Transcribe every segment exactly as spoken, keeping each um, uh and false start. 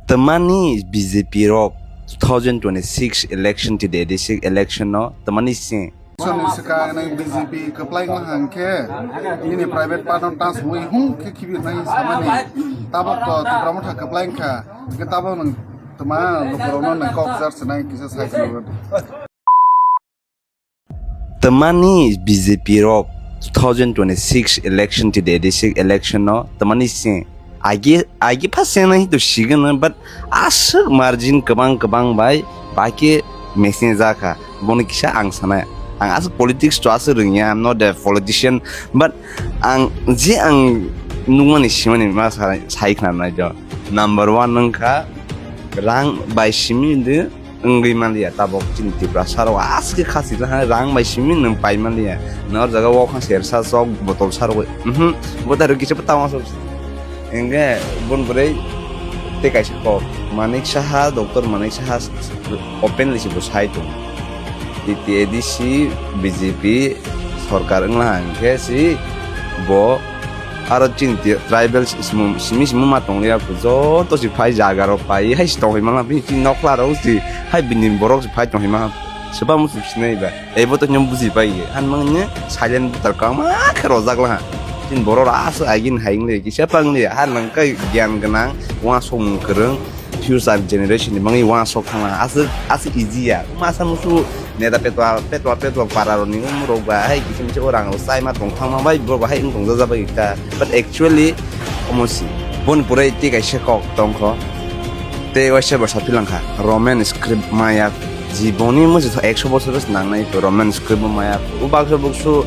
Twmani B J P rok two thousand twenty-six election, T T A D C election no twmani se. Soni swkang nang B J P kwplai wng hang khe nini private part no ta songwi hum khe khibi nai samani. Tabok to Tipra Motha kwplai wng kha. Hwnkhe tabok nwng twma lukurokno nang kok jar swnai kisa sai. Twmani B J P rok two thousand twenty-six election, T T A D C election no twmani se agi agi pha se nai to sigano, but aswk margin kwbang kwbang bai baki machine jakha. Bono kisa ang sanai, ang aswk politics to aswk rwngya, I'm not a politician, but ang je ang nukmani simani ma sai khna nai jo. Number one wngkha rang bai simi de wngwi manliya tabok chini Tiprasa rok aswk khe khasi laha rang bai simi nwng pai manliya. Nor jaga o kha sersa sok botol sa rok, mhm, bo taro kisa tama sok. Hingke bon bwrwi tei kaisa kok Manik Saha, Doctor Manik Saha openly si bo sai tongo. T T A D C B J P sorkar wngla hingke si bo aro chini tribal simi simi ma tongya joto si phai jaga rok pai hai si tongwi mangla bini chini nokla rok si hai bini borok si phai tongwi mangla sebam muchung sinai ba. Ebo to nyom buji pai ye. Han mang ne silent butar kama khe rojak laha. Tin borok rasa agin haing le kisa pang le han mang kai gyan ganang wa song kereng future generation ni mangi wa sok thang laha. Asuk asuk easy ya. Masa musu neta petwa petwa petwa para roni um rok ba hai kisim se orang sai ma tong thang ma bai bro ba hai ung tong jaja bai ta. But actually omo si bon purai ti kaisa kok tong kho. Tei waisa bo sapilangkha Roman script maya jiboni musi ekso bosor bwswk nangnai Roman script bo maya. O baksa buksu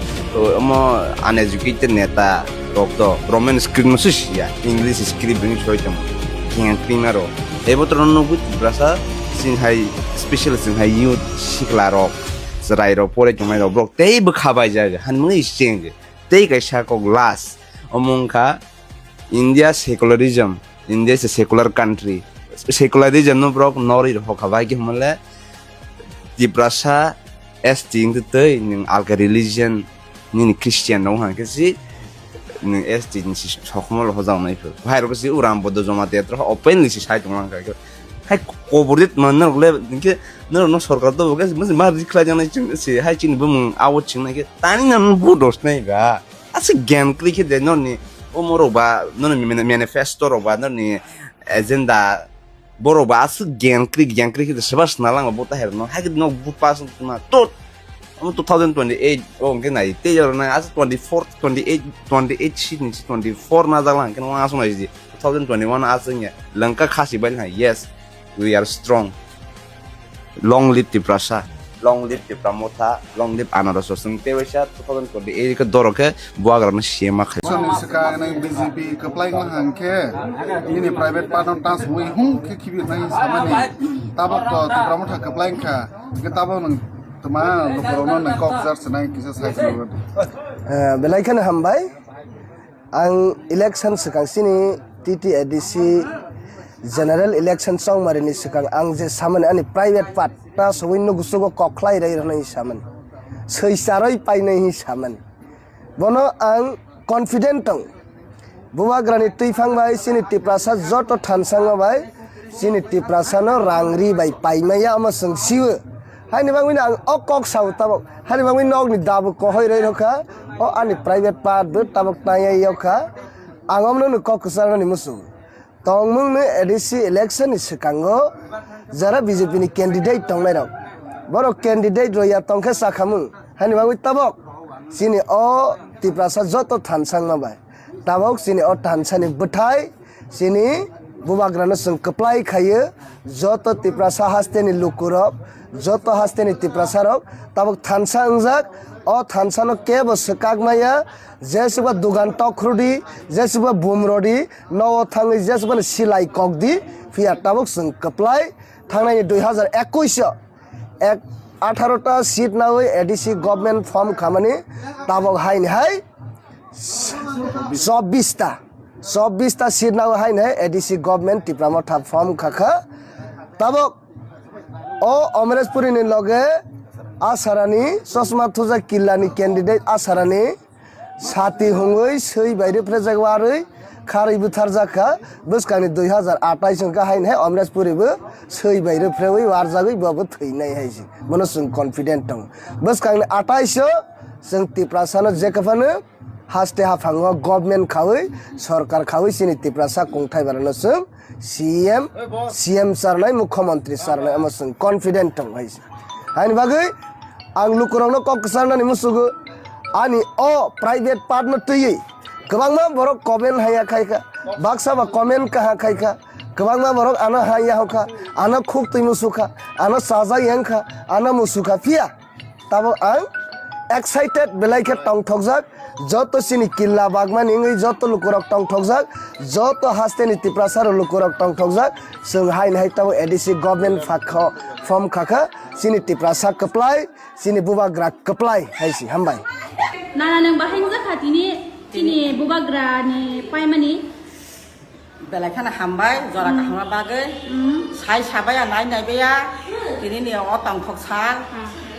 omo uneducated neta rok to Roman script no siya, English script ni soi tong kiyang twima rok. Ebo to nugwi brasa sing hai special sing hai youth sikla rok chwrai rok porai tongnai rok borok tei bwkha bai jaga hanmani sing tei kaisa kok last omo wngkha India secularism. India is a secular country. Secularism no borok norwi rw hokha bai khe hwnmale Tiprasa S T wngtwi twi nwng alka religion nini Christian rok hwn khe si nwng S T ni si sokhma lo hojak nai phuru. Hai rok si uram bodo joma te tro openly si sai tong lang kha. Hai kobor dit man nok le hwnkhe norok no sorkar to bo khe ma rikhlai jang nai si hai chini bumung abo ching nai khe tani nam bu dos nai ba. Ase gyan kri khe de norni omo rok ba norni manifesto rok ba norni agenda borok ba aswk gyan kri gyan kri khe de swbas nalang bo ta her no hai no bu pas ma tot omo two thousand twenty-eight o hwnkhe nai tei oro nai aswk twenty-four twenty-eight twenty-eight seat ni twenty-four na jak lang khe no aswk nai two thousand twenty-one aswk ya langka khasi bai nai yes. We are strong. Long live Tiprasa. Long live Tipra Motha. Long live Anaros Rosong. Tewaisa two thousand twenty-eight khe doro khe buagra no C M ma khai. Soni swkang nang B J P kwplai wng hang khe nini private part no ta songwi hum khe khibi nai samani. Tabok to Tipra Motha kwplai wng kha. Hwnkhe tabok nwng twma lukurokno nang kok jar swnai kisa sai. Eh, belai kheno hambai. Ang election swkang chini T T A D C general election chongmari ni swkang ang je samani ani private part ta sogwi nugusugo kok khlai rai rwnai samani. Swi charwi painai hi samani. Bono ang confident tong. Bubagrani twiphang bai chini Tiprasa joto thansango bai chini Tiprasano rang ri bai paimaya omo chwng siwo. Haini bagwino ang o kok sao tabok. Haini bagwi nokni dabu kohoi roi rokha. O ani private part bo tabok tangya yokha. Ang omno no kok kwcharmani muchung. Tongmung no A D C election ni swkango jara B J P ni candidate tongnai rok. Borok candidate roya tongkhe chakhamung. Haini bagwi tabok chini o Tiprasa joto thansangma bai. Tabok chini o thansani bwthai chini bubagrano chwng kwplai khaio, joto Tiprasa hasteni lukurok, joto hasteni Tiprasarok tabok thansa wngjak. O thansano kebo swkak maya, jesuba dugan tokrudi, jesuba bumrodi, nogo thangwi jesuba silai kokdi, phiya tabok chwng kwplai thangnai ni dui hazar ekush o ek atharo ta seat nawi A D C government form khamani tabok haini hai chobbish ta, chobbish ta seat nawi haini hai A D C government Tipra Motha form khakha. Tabok o Omreshpuri ni loge Asarani chosma thuja killa ni candidate Asarani sati hungwi swi bai rwphre jak warwi Kharwi butharjak kha, bwskangni dui hazar atais wngkha haino hai Omrajpuri bo swi bai rwphrewi warjagwi bo bo thwinai hai se. Bono chwng confident tongo. Bwskangni atais o chwng Tiprasano je kwphano haste haphango government khawi, sorkar khawi chini Tiprasa kungthai barano chwng C M, C M charnai, Mukhyamantri charnai, omo chwng confident tongo hai se. Haini bagwi ang lukurokno kok kwcharnani musugo, ani o private part no twiwi kwbangma borok comment haya khaikha, baksa ba comment kaha khaikha, kwbangma borok ano haya hokha, ano khuk twi musukha, ano chajak yangkha, ano musukha, phiya tabuk ang excited belai khe tongthokjak, joto chini killa bagmani wngwi joto lukurok tongthokjak, joto hasteni Tiprasa rok lukurok tongthokjak, chwng haini hai tabuk A D C government phakha form khakha, chini Tiprasa kwplai, chini bubagra kwplai hai se, hambai. Nana nwng bahai wngjakha tini, chini bubagra ni paimani. Belai kheno hambai, jora kaham bagwi. Sai sabaya, nai naibaya, tini ni o tongthok sal.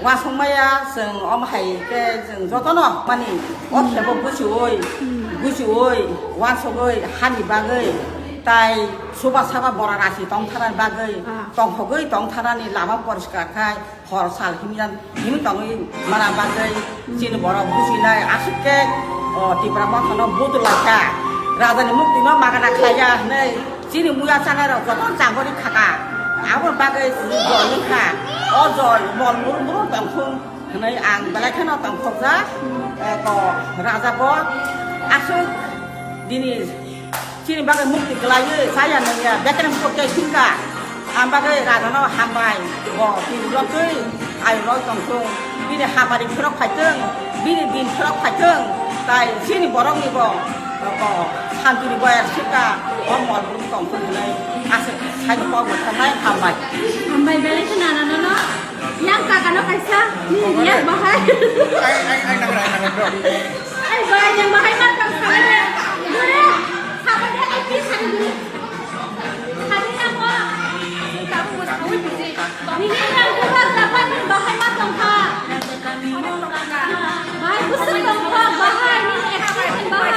Wasong maya, chwng omo hai khe chwng jotono mani o khebo guchiui, guchiui, wansogwi, hani bagwi, tai suba saba bora rasi tongthana bagwi, tongthogwi tongthanani lama poriskar khai. Hor sal himyan him tongwi mana bagwi chini borok bujinai aswk khe o Tipra Mothano budul laikha. Rajani muktino magana khlaiya hwnwi chini muya chanai rok joto jagori khaka. Aboni bagwi chini joi wngkha. O joi mol muru muru tongthung hwnwi ang belai kheno tongthokjak. Eko raja bo aswk dini Chini bagwi mukti kwlaiwi chaya nungya, bekereng pokya thingka. Ang bagwi rajano hambai, bo tini lotwi ayurok tongthung. Bini hamari phirok phaithung, bini din phirok phaithung. Tai chini borokni bo, bo santini boyar sika, bo mol brum tongthung hinwi aswk saino kok mwthangnai hambai. Hambai belai khe nana nono, yang kakano kaisa, nini yang bahai. Ai, ai, ai, nangra, ai, nangra, bro. Ai, bai, yang bahai ma tong sabai de. Dure, sabai de, ai, pi sari dure. Sari na mo. Kamu mau sabai biji. Nini yang buka sabai ni bahai ma tong kha. Bahai busuk tong kha, bahai, nini expression bahai.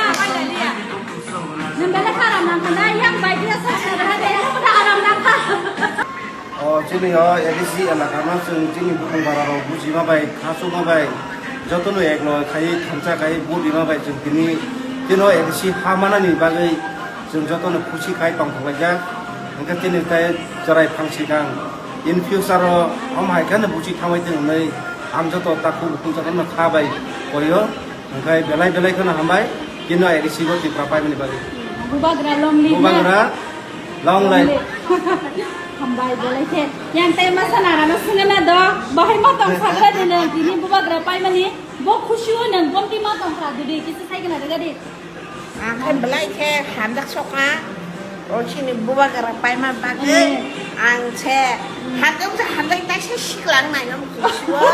Nang bela kha aram nang kha, yang bai dia sa sa bahai de, yang pada aram nang kha. O chini o A D C elaka no chwng chini bukhung bara rok bujima bai, khachukma bai, jotono ek log khai thansa khai vote rima bai chwng tini, tini o A D C ha manani bagwi chwng jotono khusi khai tongthok laijak. Hwnkhe tini tai chwrai phang sikang in future o omo hai kheno buchi thangbai tong hwnwi ang joto takhuk bukhung jotono kha bai koio. Hwnkhe belai belai kheno hambai, tini o A D C bo Tripura paimani bagwi. Bubagra long live. Bubagra long live. Hambai belai khe. Yang tai masa nana no sungana do. Bahai ma tong sagra dino, tini bubagra paimani. Bo khusi o nang gomti ma tong kha didi, kisa sai gana daga di. Ang khe belai khe hamjak sokha. O chini bubagra paima bagwi. Hmm. Ang se hamjak se hamjak tai se siklang nai no khusi o.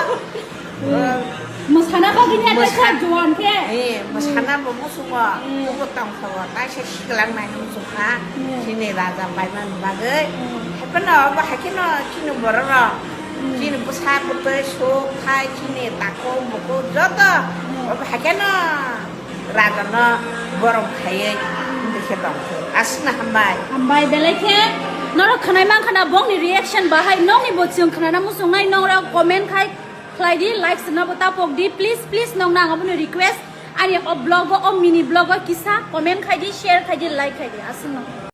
Mwsana bagwi ni ata sa juan khe. Eh, mwsana bo musugo, hmm, bubo tongthogo, tai se siklang nai muchukha, hmm, chini raja paimani bagwi. Hmm. Haikhe no, bo haikhe no chini borok rok, hmm, chini bwsa bwtwi, suk, thai, chini takhuk, bukhuk joto, hmm, bo haikhe no raja no borom khaiwi, hmm, bikhe tongthok. Aswkno hambai. Hambai, belai khe norok khwnai mankha na bongni reaction bahai, nokni bo chwng khwnana muchungnai, norok comment khai. Khlai di, likes rwna bo ta pok di, please, please, nokno ang abono request. Ani o vlog o, o mini vlog o kisa comment khai di, share khai di, like khai di, aswkno.